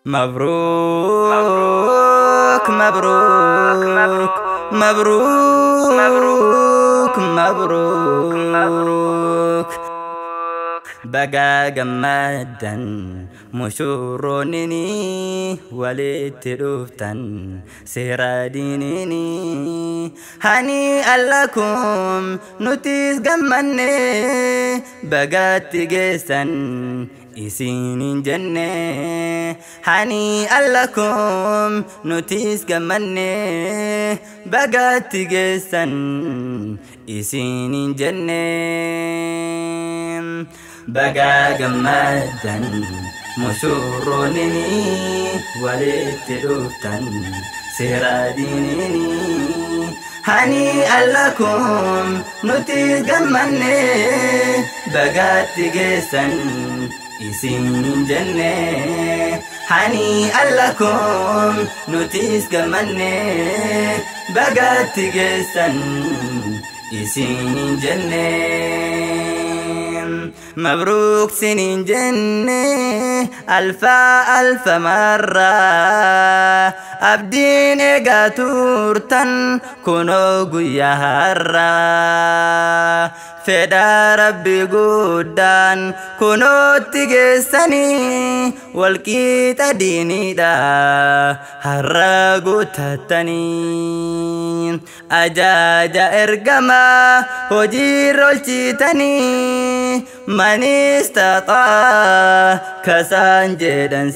مبروك مبروك مبروك مبروك Baga gammaddan mushuroonni walitti dhuftan seera diiniini. Hani allakum nutis gammanne bagaatti geessan isiniin jenne. Hani allakum nutis gammanne bagaatti geessan isiniin jenne. Baga gammaddan mushuroonni walitti dhuftan seera diiniini. Hani allakum nutis gammanne bagaatti geessan isiniin jenne. Hani allakum nutis gammanne bagaatti geessan isiniin jenne. مبروك سنين جنة ألف ألف مرة أبدين إيقاتورتن كنو قويا هرة فدا ربي قدان كنو تجسني والكيت ديني دا هرقو تتني أجاجا إرقما هجير الشيتني من استطاع كسان جدا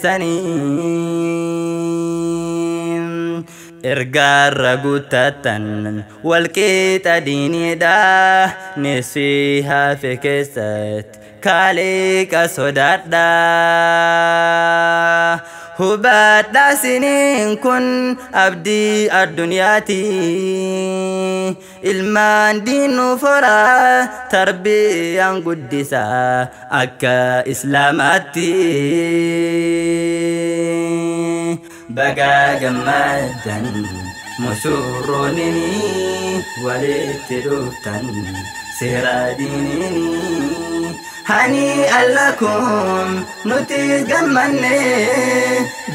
سنين إرقار قوتتن والكيت ديني دا نسيها في كست كاليك صدادا hubadhaa siniin kun abdii addunyaati. Ilmaan diinuu foraa tarbiyaan guddisaa akka islaamaatti. Baga gammaddan mushuroonni walitti dhuftan seera diiniini. Hani allakum nutis gammanne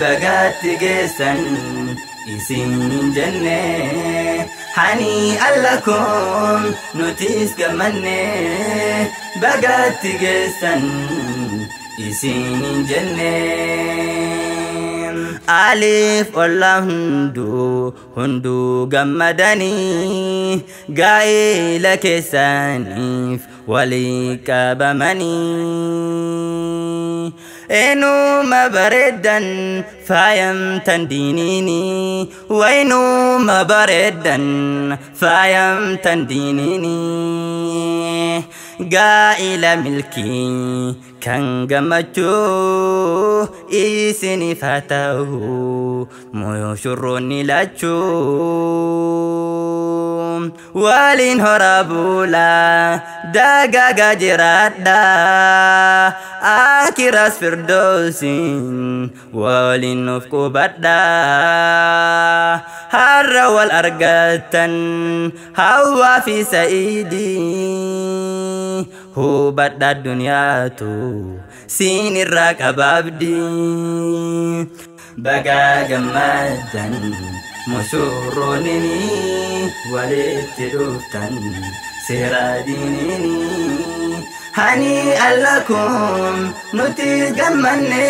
bagaatti geessan isiniin jenne. Hani allakum nutis gammanne bagaatti geessan isiniin jenne. Alif olla hunduu hunduu gammadanii gaa'ela keessaniif walii qabamanii. Eenyuma bareeddan faayamtan diiniini waynuma bareeddan faayamtan diiniini. Gaa'ela milkii kan gammachuu isiniif haa ta'u mushurroonni lachuu. Waliin horaa bulaa dagaagaa jiraadhaa akiras firdoosiin waliin nuuf qubadhaa. Har'a wal argattan hawwaa fi sa'iidii hubadhaa addunyaatu siin irraa qabaabdii. Baga gammaddan mushuroonni walitti dhuftan seera diiniini. Hani allakum nutis gammanne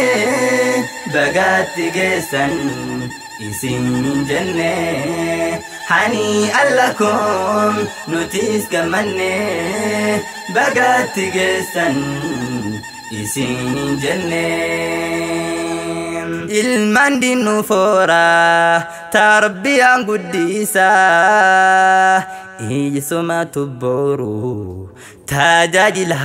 bagaatti geessan isiniin jenne. Hani allakum nutis gammanne bagaatti geessan isiniin jenne. Ilmaan diinuu foraa tarbiyaan guddisaa ijsumatu boru tajaajila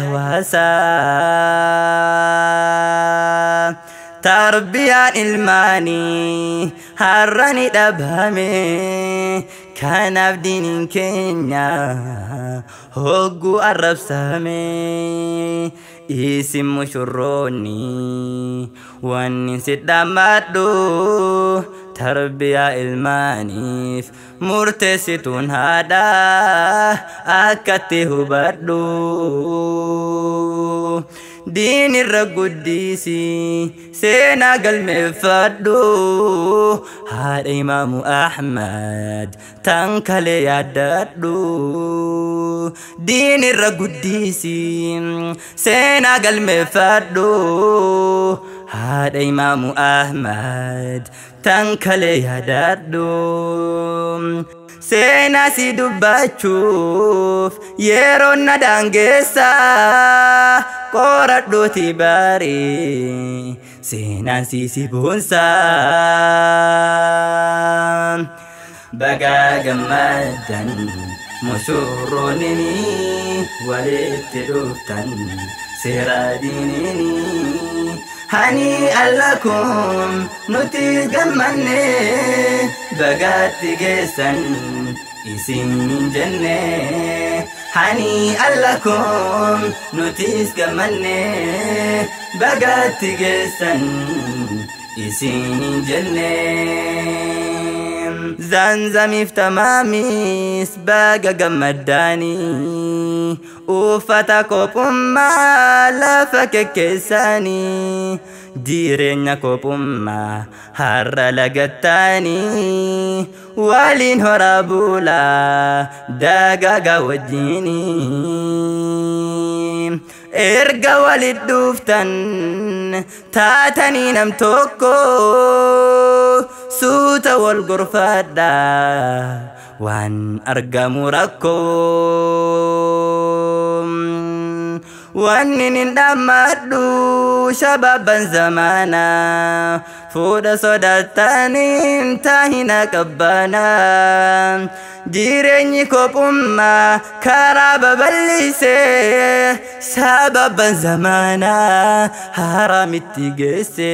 hawaasaa. Tarbiyaan ilmaanii har'a ni dhabame kanaaf diiniin keenya hogguu arrabsame. Isin mushurroonni wanni si dhammadhu Tarbiyaa ilmaaniif murteessituun haadhaa akkatti hubadhu. Diinirra guddisi seenaa galmeeffadhu. Haadha Imaamu Ahmad tan kalee yaaddadhu. Diinirra guddisi seenaa galmeeffadhu. Haadha Imaamu Ahmad tan kalee yaadadhu. Seenaa si dubbachuuf yeroon na daangeessa, qoradhuuti bari seenaan si si boonsa. Bagaa gammaddan mushurroonni walitti dhuftan seera diiniini. Hani allakum nuti gammanne, bagaatti geessan isin jenne. Hani allakum nutis gammanne, bagaatti geessan isin jenne. Zanzamiif tamaamis baga gammaddaanii, uffata kophummaa lafa kekkeessanii, jireenya kophummaa har'a lagattaanii, waliin horaa bulaa dagaagaa wajjinii. Erga walit dhuftan taatanii nam tokko, suuta wal gorfadhaa waan argamu rakkoo. Wanni nin dhammadhu shabaabban zamaanaa fuudha sodaataniin taahina qabbanaa. Jireenyi kophummaa karaa babal'isee shabaabban zamaanaa haramitti geesse.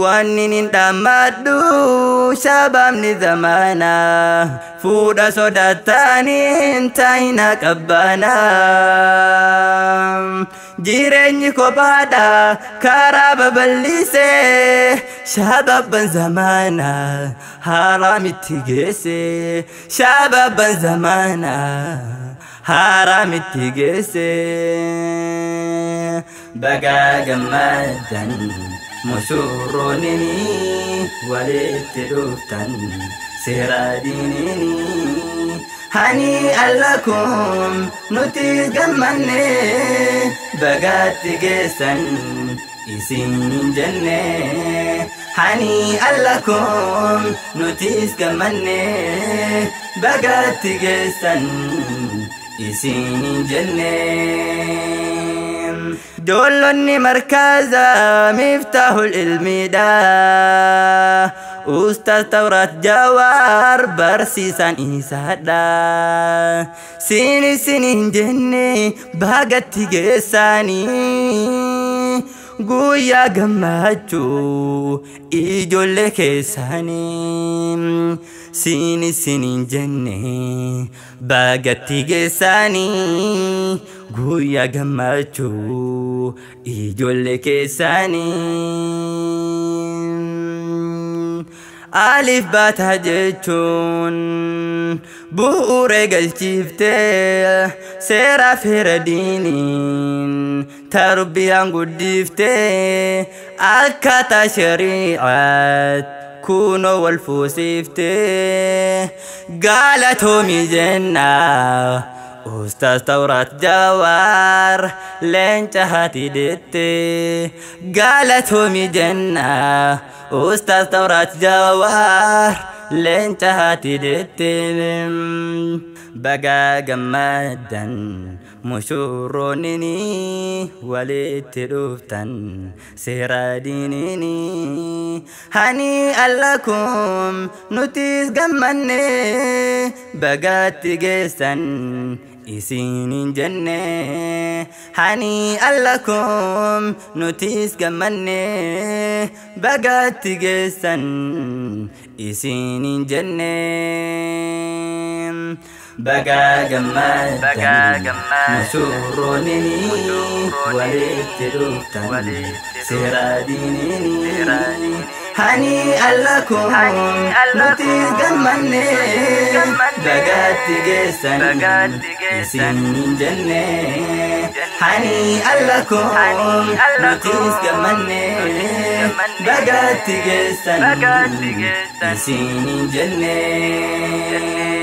Wanni nin dhammadhu shabaabni zamaanaa fuudha sodaataniin taahina qabbanaa. Jireenyi kophaadha karaa babal'isee shabaabban zamaanaa haramitti geesse. Shabaabban zamaanaa haramitti geesse. Bagaa gammaddan mushurroonni walitti dhuftan seera diiniini. Hani allakum nuti gammanne, bagaatti geessan isin jenne. Hani allakum nutis gammanne, bagaatti geessan isin jenne. Ijoollonni markaza Miftahul Ilmiidha. Ustaaz Tawraat Jawaar barsiisaan isaadha. Siin isin hin jenne bagatti geessanii, guyyaa gammachuu ijoollee keessanii. Siin isin hin jenne bagatti geessanii, guyyaa gammachuu ijoollee keessanii. Alif baataa jechuun bu'uura galchiiftee, seera feera diiniin tarbiyaan guddiftee, akkaataa shari'aat kunoo wal fuusiftee, galatoomi jenna. Ustaaz Tawraat Jawaar leenca haati deette, galatoomi jenna. Ustaaz Tawraat Jawaar leenca haati deette. Bagaa gammaddan mushurroonni walitti dhuftan seera diiniini. Hani allakum nutis gammanne, bagaatti geessan isin hin jenne. Hani allakum nutis gammanne, bagaatti geessan isin hin jenne. Baga gammaddan musurroonini walitti dhuftan seera diinini. Hani allakum, nuti gammanne, bagaatti geessan isinin jenne. Hani allakum, nutis gammanne, bagaatti geessan isinin jenne.